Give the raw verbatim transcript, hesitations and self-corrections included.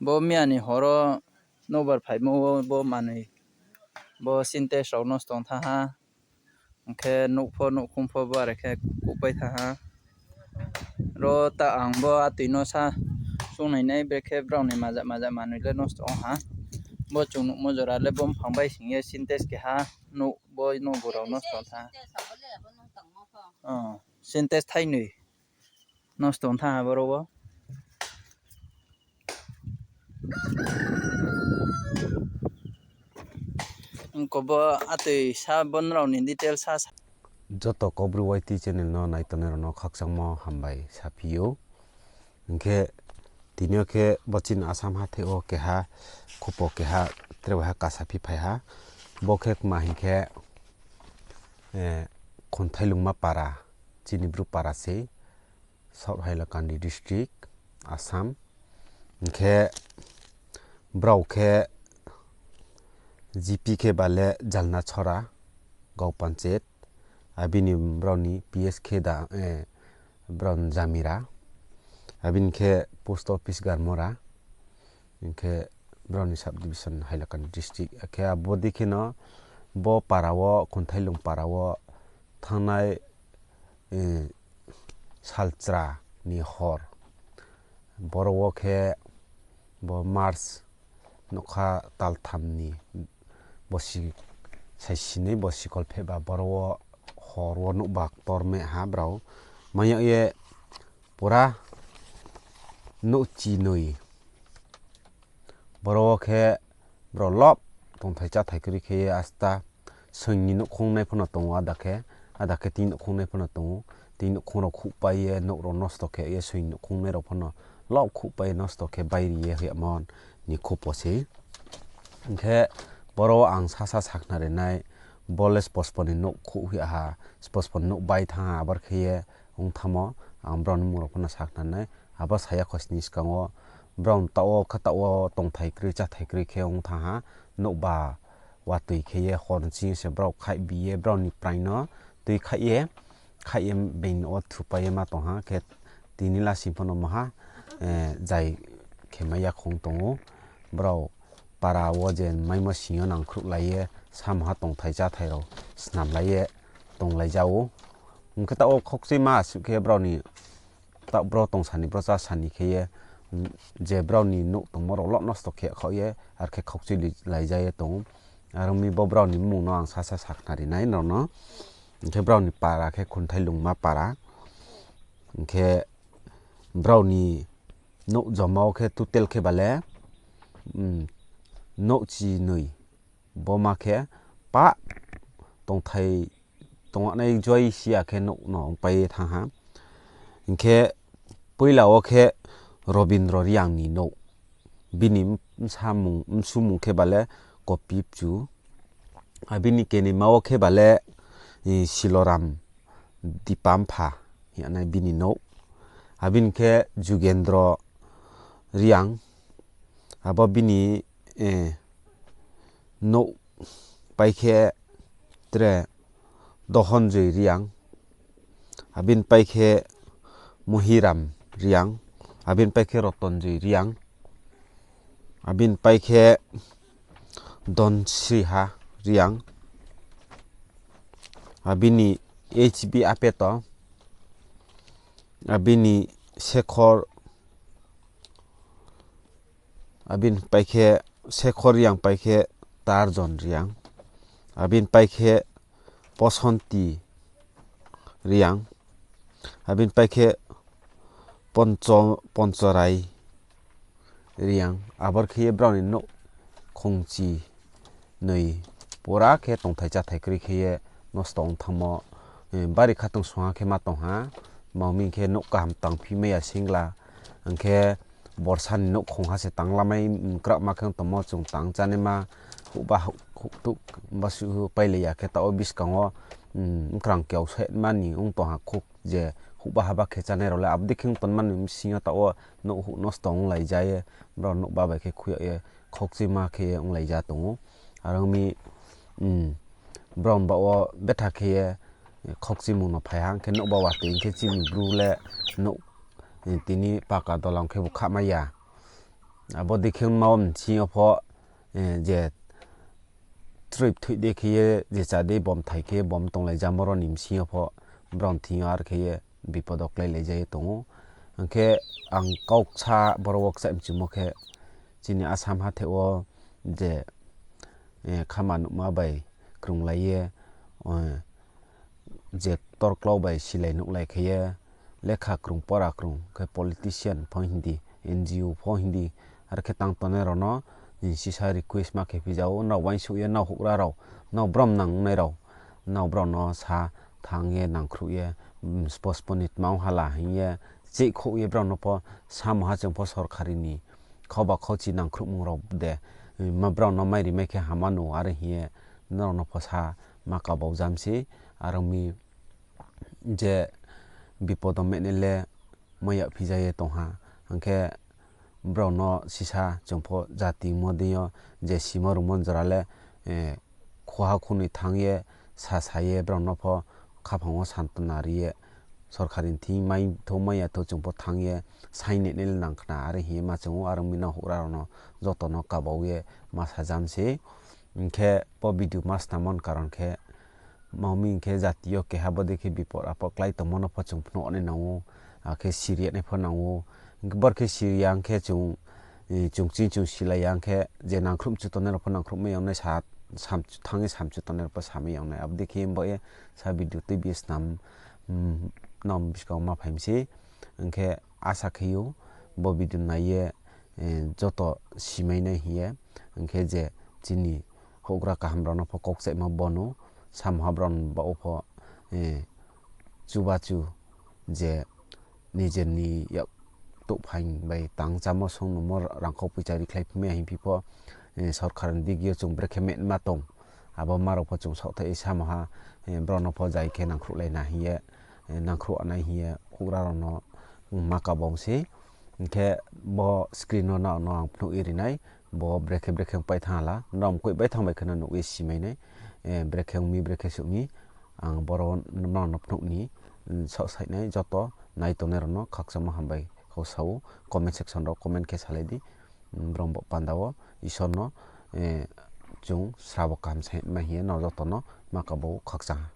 Bo miya ni hor wo nouhbar phaimo wo bo manoi, bo Sintex rao nosto ong thanng ha. Hing khe nouh pho, nouhkhong pho bo are khe kuhpai thanng ha. Ro ta ang bo atoi no sa sungnai nai, brekhe brao ni maja maja manoi le nosto ong ha. Bo chung nuhmo jora le bo mphang bai sing ye Sintex keha, nouh bo nouhbu rao nosto ong thanng ha. Sintex thainoi nosto ong thanng ha boro wo. Ongko bo atoi sa bo nrao ni detail sa sa. Joto Kaubru Y T channel no naitongnai rao no khakchangmo hambai saphi ou. Hing khe tini yo khe bo chini Assam hathái wo keha khupo keha tre waiha kasa phi phai ha. Bo khe kma hing khe, Khonthailungma para, chini bru para sei, South Hailakandi district, Assam. Hing khe brao khe G P khe ba le Jalnachora, Gao Panchayat, abini brao ni P S khe da, brao ni Jamira, abini khe post office Garmora, hing khe brao ni subdivision Hailakandi district. Akhe abo dei khe no bo para wo, Khonthailung para wo thanngnai salchra ni hor, boro wo khe bo March nougkha taltham ni bosi saisinoi bosi kolpheh ba boro wo hor wo nouhba ktor meh ha brao. Mai yag ye pura nouh chinoi. Boro wo khe brao lob tongthai cháthai kroi khe ye asta soing ni nouhkhong nai pho no tong ou, ada khe, ada khe tini nouhkhong nai pho no tong ou. Tini nouhkhong rao khuhpai ye nouh rao nosto khe ye soing ni nouhkhong nai rao pho no lob khuhpai ye nosto khe bairi ye hoihmo ni khupo sei. Hing khe boro wo ang sasa sakhnari nai, bo le spospon ni nouh khuh hoih ha, spospon ni nouh bai thanng ha, abar khe ye ong thanngmo, ang brao ni mmung rao pho no sakhnari nai, abo saya khosni skang wo brao ni taoh wo khe taoh wo tongthai kroi cháthai kroi khe ong thanng ha, nouhba watoi khe ye hor ni ching yo se brao khaihbi ye brao ni praing no tui khaih ye, khaih ye being no wo thupai ye ma tong ha khe tini lasing pho no maha, zai khe mai ya khong tong ou. Brao para wo je maimo sing yo nangkhruhlai ye, samaha tongthai cháthai rao snamlai ye tonglai ja ou. Hing khe taoh wo khokchima asuh khe brao ni, taoh brao tongsa ni, brao chása ni khe ye, je brao ni nouh tongmo rao lob nosto khe khaoh ye, ar khe khokchui lai ja ye tong ou. Are ong mi bo brao ni mmung no ang sasa sakhnari nai nrao no. Hing khe brao ni para khe Khonthailungma para. Hing khe brao ni nouh joma wo khe total khe ba le, nouh chinoi. Bo ma khe pah tongthai tongnai joi si ya khe nouh no ongpai ye thanng ha. Hing khe poila wo khe Robindro Reang ni nouh. Bini bsa mmung, bsu mmung khe ba le Kopipchu. Abini kenima wo khe ba le Siloram Dipampha hing ye nai bini nouh. Abini khe Jugendro Reang. Abo bini nouh pai khe tre Dohonjoi Reang. Abini pai khe Mohiram Reang. Abini pai khe Rotonjoi Reang. Abini pai khe Donsriha Reang. Abini H B apeto. Abini Sekhor, abini pai khe Sekhor Reang pai khe Tarjon Reang. Abini pai khe Posonti Reang. Abini pai khe Poncho-, Ponchorai Reang. Abor khe ye brao ni nouh khongchi noi pura khe tongthai cháthai kroi khe ye nosto ong thanngmo, bari khatungsung ha khe ma tong ha. Mao mi hing khe nouh kaham tangphi mai ya singla. Hing khe borsa ni nouh khong ha se tanglamai, mkrama khe ong tongmo chung tang chánaima, houhba houh-, houhtuh basuh pailai ya khe taoh wo buskang wo, mkrang kiao se mani ong tong ha khuk je houhba haba khe chánai rao le abo dei khe ong tongmani bsing yo taoh wo nouh houh nosto onglai ja ye, brao nouhba bai khe khui yag ye, khokchima khe ye onglai ja tong ou. Are ong mi, brao ni baoh wo betha khe ye, khokchimung no phai ha, hing khe nouhba watoi hing khe chini bru le nouh, tini paka dolang khebu khahmai ya. Abo dei khe ongma wo bsing yo pho, je trip thoih dei khe ye, je chá dei bom thai khe ye bom tonglai jamo rao ni bsing yo pho, brao ni thing yo ar khe ye bipod wo kláilai ja ye tong ou. Hing khe ang kau ksa boro wo kchaih mchumo khe, chini Assam hatheh wo je khama nuhma bai krunglai ye, je ktor klau bai silai nuhlai khe ye, lekha krung pora krung khe politician pho hing di, N G O pho hing di, ar khe tang tongnai rao no sisa request ma khe phi ja ou, nrao uaingsouh ye nrao houhgra rao, nrao brom nang ongnai rao, nrao brao no sa thanng ye nangkhruh ye, spo spo ni tma ong hala hing ye, cheihkhouh ye brao no pho samo ha chung pho sorkari ni khauba khauchi nangkhruhmung rao de, ma brao no mai ri mai khe hama no are hing ye, nrao no pho sa ma kabau jam se, aro mi je bipod wo mene le mai yagphi ja ye tong ha. Hing khe brao no sisa chung pho jati mo deing yo je simo rungmo jora le, khuha khunoi thanng ye, sasa ye brao no pho khaphang wo santona ri ye, sorkari ni thing mai thou mai ya thou chung pho thanng ye, saing nai nai le nang khna are hing ye ma chung ou, aro mi nrao houhgra rao no joto no kabau ye ma sa jam se. Hing khe bo video ma snamo ni karon khe, ma mi hing khe jati yo keha bo dei khe bipod apod klái tongmo no pho chung phnuh nai nang ou, akhe siri ya nai pho nang ou. Hing khe bor khe siri ya hing khe chung, chung ching chung silai ya hing khe je nangkhruh mchu tongnai rao pho nangkhruh mai yag nai, thanng ye samchu tongnai rao pho samai yag nai. Abo dei khe bo ye sa video tuibi ye snam, nrao buskang wo ma phai mi se. Hing khe asa khe ou bo video nai ye, joto simai nai hing ye. Hing khe je chini houhgra kaham rao no pho kau kchaihma bo no, samoha brao ni baoh wo pho, chubachu je nijer ni yak touhphaing bai tang chámo song nungmo rangkhau poicha rikhlai phi mai ya hing phi pho, sorkar ni digi yo chung brekhe metma tong, abo ma rao pho chung saohthaih ye samoha, brao no pho jai khe nangkhruhlai na hing ye, nangkhruh nai hing ye houhgra rao no ma kabau se. Hing khe bo screen no nrao no ang phnuh ye ri nai, bo brekhe brekhe ongpai thanng hala, nrao mkoih bai thanng bai khe no nuh ye simai nai, brekhe ong mi brekhe souh mi, ang boro nrao no phnuh ni, saohsai nai joto nai tongnai rao no khakchangmo hambai kau sa ou, comment section rao comment khe salai di, brao bo panda wo Isor no, chung srabo kaham sai mai hing ye nrao joto no ma kabau khakchang ha.